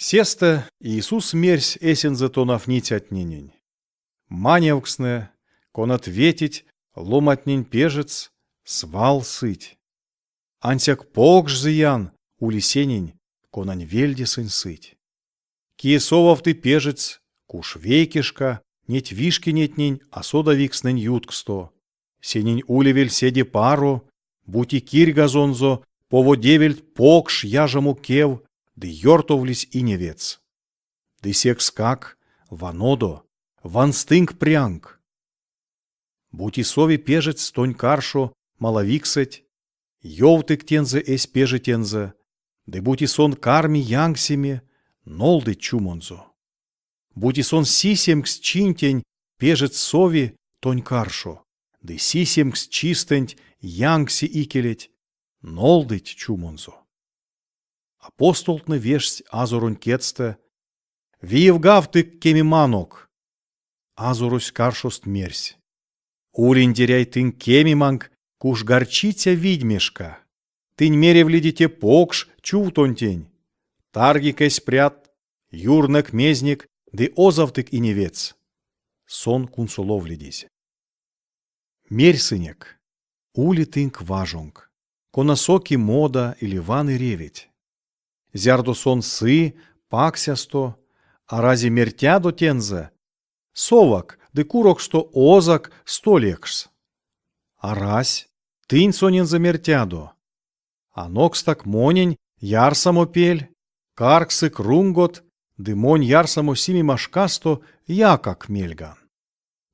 Сестэ Иисус мерсь Эсензэ тонавтницятненень: Манявкстнэ, конат ветить ломантнень пежетьс, свал сыть. Ансяк покш зыян ули сенень, конань вельде сынь сыть. Кие совавты пежетьс, куш вейкешка, неть вишкинетнень асодавикстнэнь ютксто, сенень улевель седе паро, бути кирьгазонзо поводевельть покш яжамо кев ды ёртовлизь иневедьс. Ды секскак, ванодо, ванстынк прянк! Бути сови пежетьс тонь каршо малавиксэть, ёвтык тензэ эсь пежетензэ, ды бути сон карми янксеме, нолдыть чумонзо. Бути сон сисемксть чинтень пежетьс сови тонь каршо, ды сисемксть чистэнть янкси икелеть, нолдыть чумонзо. Апостолтнэ вешсть Азоронть кедьстэ: Виевгавтык кемеманок! Азорось каршост мерсь: Улиндеряй тынк кемеманк куш горчиця видьмешка, тынь меревлиде те покш чувтонтень: Таргик эсь прят, юрнэк-мезник ды озавтык иневедьс. Сон кунсоловлидизь. Мерьсынек, ули тынк важонк, кона соки мода или ваны реветь. Зярдо сон сы паксясто, арази мертядо тензэ: Совак ды куроксто озак столь экшс. Арась, тынь сонензэ мертядо: Анокстак монень ярсамопель, карксык рунгот ды монь ярсамо-симема шкасто якак мельган.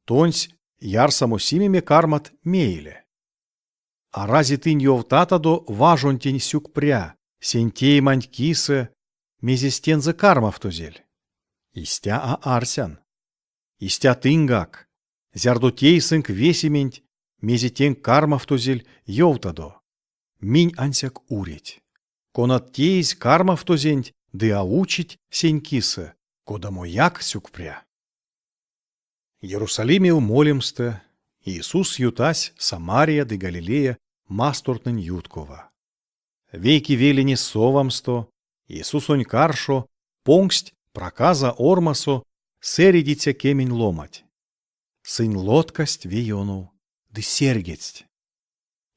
Тонсь ярсамо-симеме кармат мейле. Арази тынь ёвтатадо важонтень сюкпря сень тееманть кисэ, мезесь тензэ кармавтозель? Истя а арсян. Истя тыньгак, зярдо тейсынк весементь, мезе тенк кармавтозель, ёвтадо: Минь ансяк уреть, конат теизь кармавтозенть ды а учить сень кисэ, кодамояк сюкпря. Ерусалимев молемстэ Иисус ютась Самария ды Галилея мастортнэнь юткова. Вейке велине совамсто Иисусонь каршо понгсть проказа ормасо сэредиця кемень ломанть. Сынь лоткасть ве ёнов ды серьгедсть: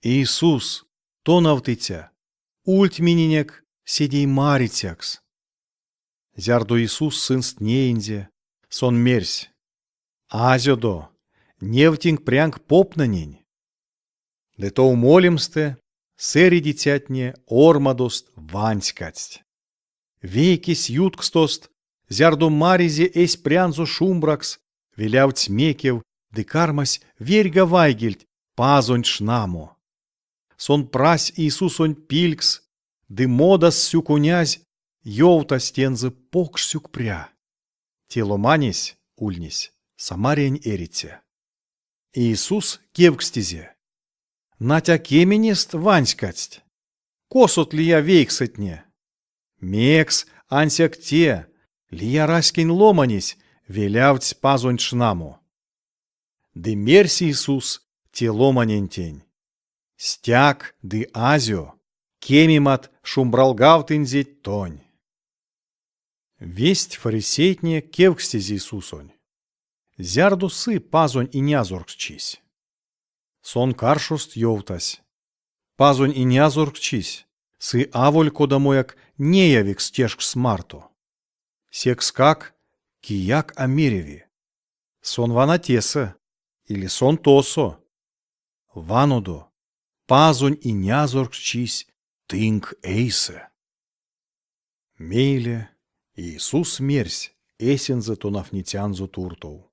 Иисус, тонавтыця, ульть миненек седеймарицякс! Зярдо Иисус сынст неинзе, Сон мерсь: Азёдо, невтинк прянк попнэнень. Ды тов молемстэ сэредицятне ормадост ванськадсть. Вейкесь юткстост, зярдо маризе эсь прянзо шумбракс, велявтсь мекев ды кармась верьга вайгельть Пазонть шнамо. Сон прась Иисусонь пильгс ды модас сюконязь ёвтась тензэ покш сюкпря. Те ломанесь ульнесь Самариянь эриця. Иисус кевкстизе: Нать а кеменест ванськадсть? Косот лия вейксэтне? Мекс ансяк те, лия раськень ломанесь, велявтсь Пазонть шнамо? Ды мерсь Иисус те ломанентень: Стяк ды азё, кемемат шумбралгавтынзеть тонь. Весть фарисейтне кевкстизь Иисусонь: Зярдо сы Пазонь Инязорксчись? Сон каршост ёвтась: Пазонь Инязорксчись сы аволь кодамояк неявикс тешкс марто. Секскак кияк а мереви: Сон вана тесэ или сон тосо. Ванодо, Пазонь Инязорксчись тынк эйсэ. Мейле Иисус мерсь эсензэ тонавтницянзо туртов: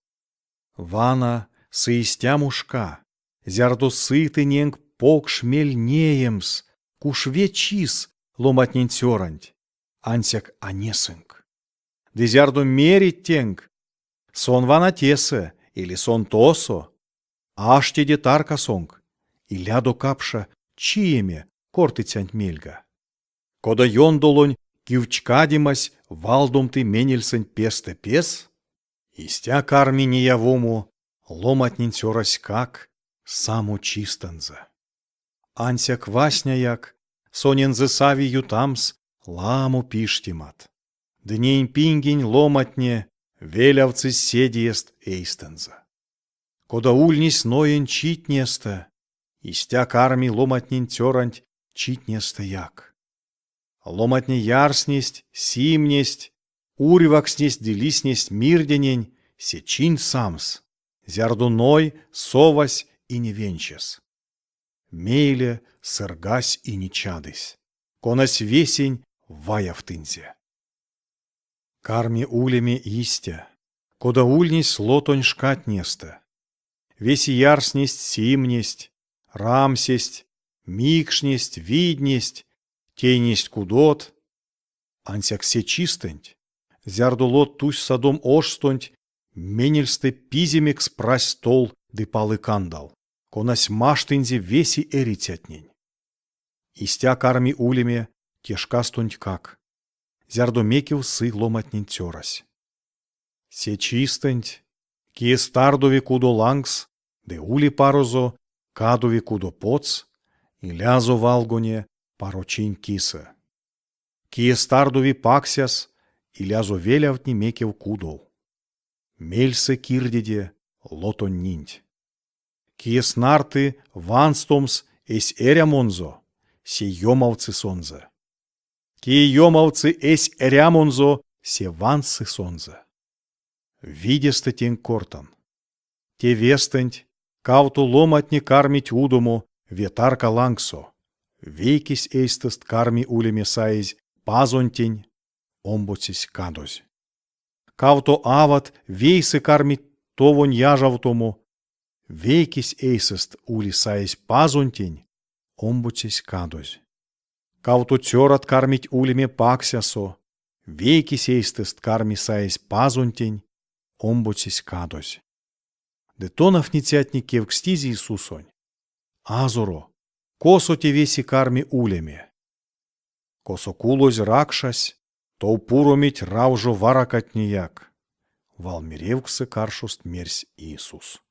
Вана сы истямо шка, зярдо сы тыненк покш мель неемс куш ве чис ломантнень цёранть, ансяк а несынк. Ды зярдо мерить тенк: Сон вана тесэ или сон тосо, аштеде таркасонк, илядо капша чиеме кортыцянть мельга. Кода ёндолонь кивчкадемась валдомты менельсэнть пестэ пес, истя карми неявомо ломантнень цёраськак само чистэнзэ. Ансяк васняяк сонензэ сави ютамс ламо пиштемат. Ды неень пингень ломатне велявтсызь седеест эйстэнзэ. Кода ульнесь Ноень читнестэ, истя карми ломатнень цёранть читнестэяк. Ломатне ярснесть, симнесть, урьвакстнесть ды лиснесть мирденень се чинть самс, зярдо Ной совась иневенчес. Мейле сыргась Инечадысь, конась весень ваявтынзе. Карми улеме истя, кода ульнесь Лотонь шкатнестэ. Весе ярснесть-симнесть, рамсесть, микшнесть, виднесть, тейнесть кудот. Ансяк се чистэнть, зярдо Лот тусь Содом ошстонть, менельстэ пиземекс прась тол ды палы кандал, конась маштынзе весе эрицятнень. Истя карми улеме те шкастонтькак, зярдо мекев сы ломатнень цёрась. Се чистэнть, кие стардови кудо лангс ды ули парозо кадови кудо потс, илязо валгоне парочинь кисэ. Кие стардови паксяс, илязо велявтне мекев кудов. Мельсэ кирдеде Лотонь нинть. Кие снарты ванстомс эсь эрямонзо, се ёмавтсы сонзэ. Кие ёмавтсы эсь эрямонзо, се ванстсы сонзэ. Видестэ тенк кортан. Те вестэнть кавто ломатне кармить удомо ве тарка лангсо, вейкесь эйстэст карми улеме саезь Пазонтень, омбоцесь кадозь. Кавто ават вейсэ кармить товонь яжавтомо, вейкесь эйсэст ули саезь Пазонтень, омбоцесь кадозь. Кавто цёрат кармить улеме паксясо, вейкесь эйстэст карми саезь Пазонтень, омбоцесь кадозь. Ды тонавтницятне кевкстизь Иисусонь: Азоро, косо те весе карми улеме? Косо кулозь ракшась, тов пуромить равжо варакатнеяк, валмеревкссэ каршост мерсь Иисус.